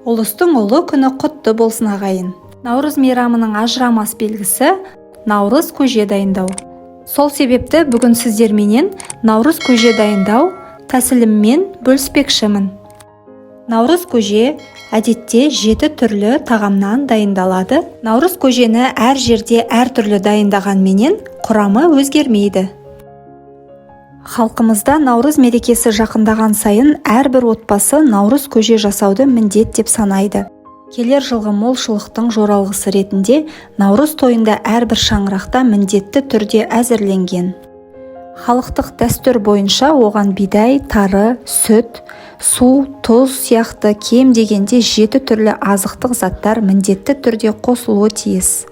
Ұлыстың ұлы күні құтты болсын, ағайын. Наурыз мейрамының ажырамас белгісі наурыз көже дайындау. Сол себепті бүгін сіздерменен наурыз көже дайындау тәсіліммен бөліспекшімін. Наурыз көже әдетте 7 түрлі тағамнан дайындалады. Наурыз көжені әр жерде әртүрлі дайындағанменен құрамы өзгермейді. Халқымызда наурыз мерекесі жақындаған сайын әрбір отбасы наурыз көже жасауды міндет деп санайды. Келер жылғы молшылықтың жоралғысы ретінде наурыз тойында әрбір шаңырақта міндетті түрде әзірленген. Халықтық дәстүр бойынша оған бидай, тары, сүт, су, тұз сияқты кем дегенде 7 түрлі азықтық заттар міндетті түрде қосылуы тиіс.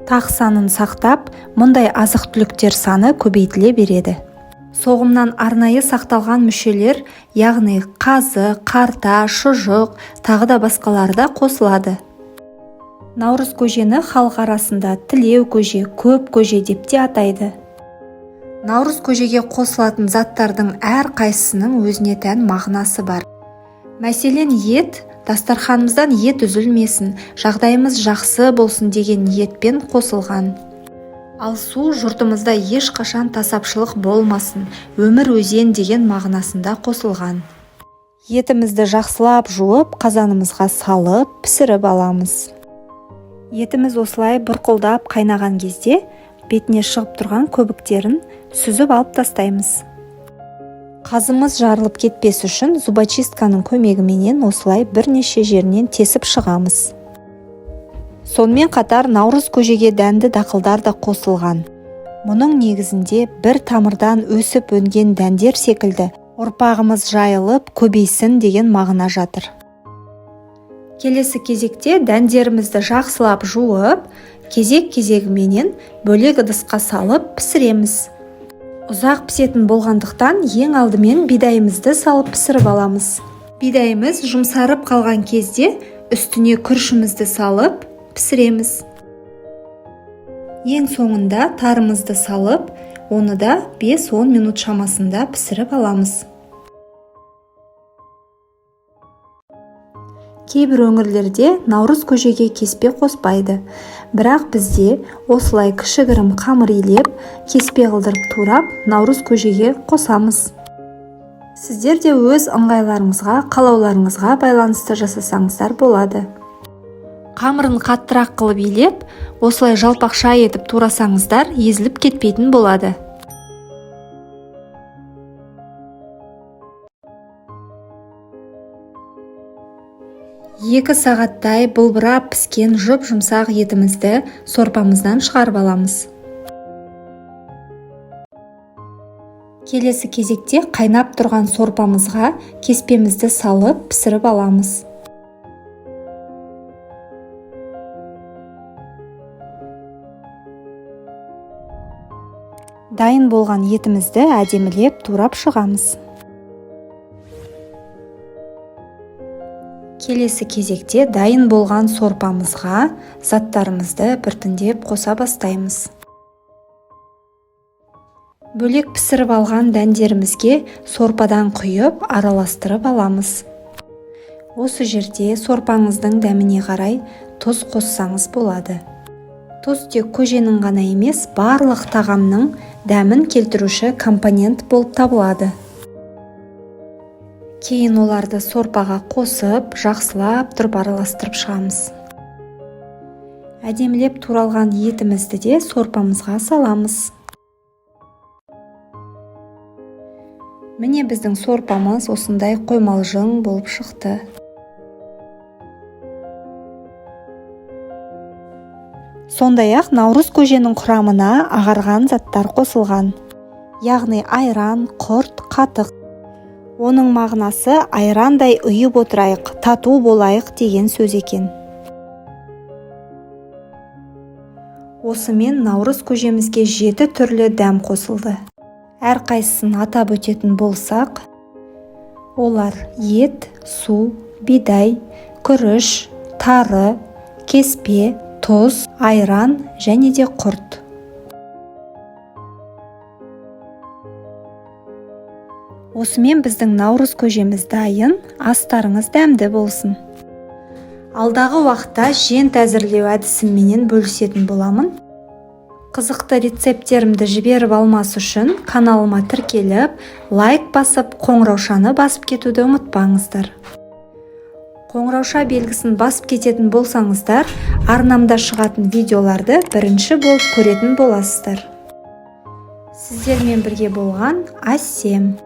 Тақ санын сақтап, мұндай азық-түліктер саны көбейтіле береді. Соғымнан арнайы сақталған мүшелер, яғни қазы, қарта, шұжық, тағы да басқалары да қосылады. Наурыз көжені халық арасында тілеу көже, көп көже деп те атайды. Наурыз көжеге қосылатын заттардың әр қайсысының өзіне тән мағынасы бар. Мәселен, ет, дастарханымыздан ет үзілмесін, жағдайымыз жақсы болсын деген ниетпен қосылған. Ал су жұртымызда ешқашан тасапшылық болмасын, өмір өзен деген мағынасында қосылған. Етімізді жақсылап жуып, қазанымызға салып, пісіріп аламыз. Етіміз осылай бұрқылдап қайнаған кезде бетіне шығып тұрған көбіктерін сүзіп алып тастаймыз. Қазымыз жарылып кетпес үшін зубочистканың көмегіменен осылай бірнеше жерінен тесіп шығамыз. Сонымен қатар наурыз көжеге дәнді дақылдар да қосылған. Мұның негізінде бір тамырдан өсіп өнген дәндер секілді ұрпағымыз жайылып көбейсін деген мағына жатыр. Келесі кезекте дәндерімізді жақсылап жуып, кезек-кезегіменен бөлек ыдысқа салып пісіреміз. Ұзақ пісетін болғандықтан ең алдымен бидайымызды салып пісіріп аламыз. Бидайымыз жұмсарып қалған кезде үстіне күрішімізді салып пісіреміз. Ең соңында тарымызды салып, оны да 5-10 минут шамасында пісіріп аламыз. Кейбір өңірлерде наурыз көжеге кеспе қоспайды. Бірақ бізде осылай кішігірім қамыр илеп, кеспе қылдырып турап, наурыз көжеге қосамыз. Сіздер де өз ыңғайларыңызға, қалауларыңызға байланысты жасасаңыздар болады. Қамырын қаттырақ қылып илеп, осылай жалпақша етіп турасаңыздар, езіліп кетпейтін болады. Екі сағаттай былбырап піскен жұп-жұмсақ етімізді сорпамыздан шығарып аламыз. Келесі кезекте қайнап тұрған сорпамызға кеспемізді салып пісіріп аламыз. Дайын болған етімізді әдемілеп турап шығамыз. Келесі кезекте дайын болған сорпамызға заттарымызды біртіндеп қоса бастаймыз. Бөлек пісіріп алған дәндерімізге сорпадан құйып, араластырып аламыз. Осы жерде сорпаңыздың дәміне қарай тұз қоссаңыз болады. Тұз тек көженің ғана емес, барлық тағамның дәмін келтіруші компонент болып табылады. Кейін оларды сорпаға қосып, жақсылап тұрып араластырып шығамыз. Әдемілеп туралған етімізді де сорпамызға саламыз. Міне біздің сорпамыз осындай қоймалжың болып шықты. Сондай-ақ наурыз көженің құрамына ағарған заттар қосылған, яғни айран, құрт, қатық. Оның мағынасы айрандай ұйып отырайық, тату болайық деген сөз екен. Осымен наурыз көжемізге 7 түрлі дәм қосылды. Әрқайсысын атап өтетін болсақ, олар ет, су, бидай, күріш, тары, кеспе, тұз, айран және де құрт. Осымен біздің наурыз көжеміз дайын, астарыңыз дәмді болсын. Алдағы уақытта жент әзірлеу әдісімменен бөлісетін боламын. Қызықты рецепттерімді жіберіп алмас үшін каналыма тіркеліп, лайк басып, қоңыраушаны басып кетуді ұмытпаңыздар. Қоңырауша белгісін басып кететін болсаңыздар, арнамда шығатын видеоларды бірінші болып көретін боласыздар. Сіздермен бірге болған Әсем.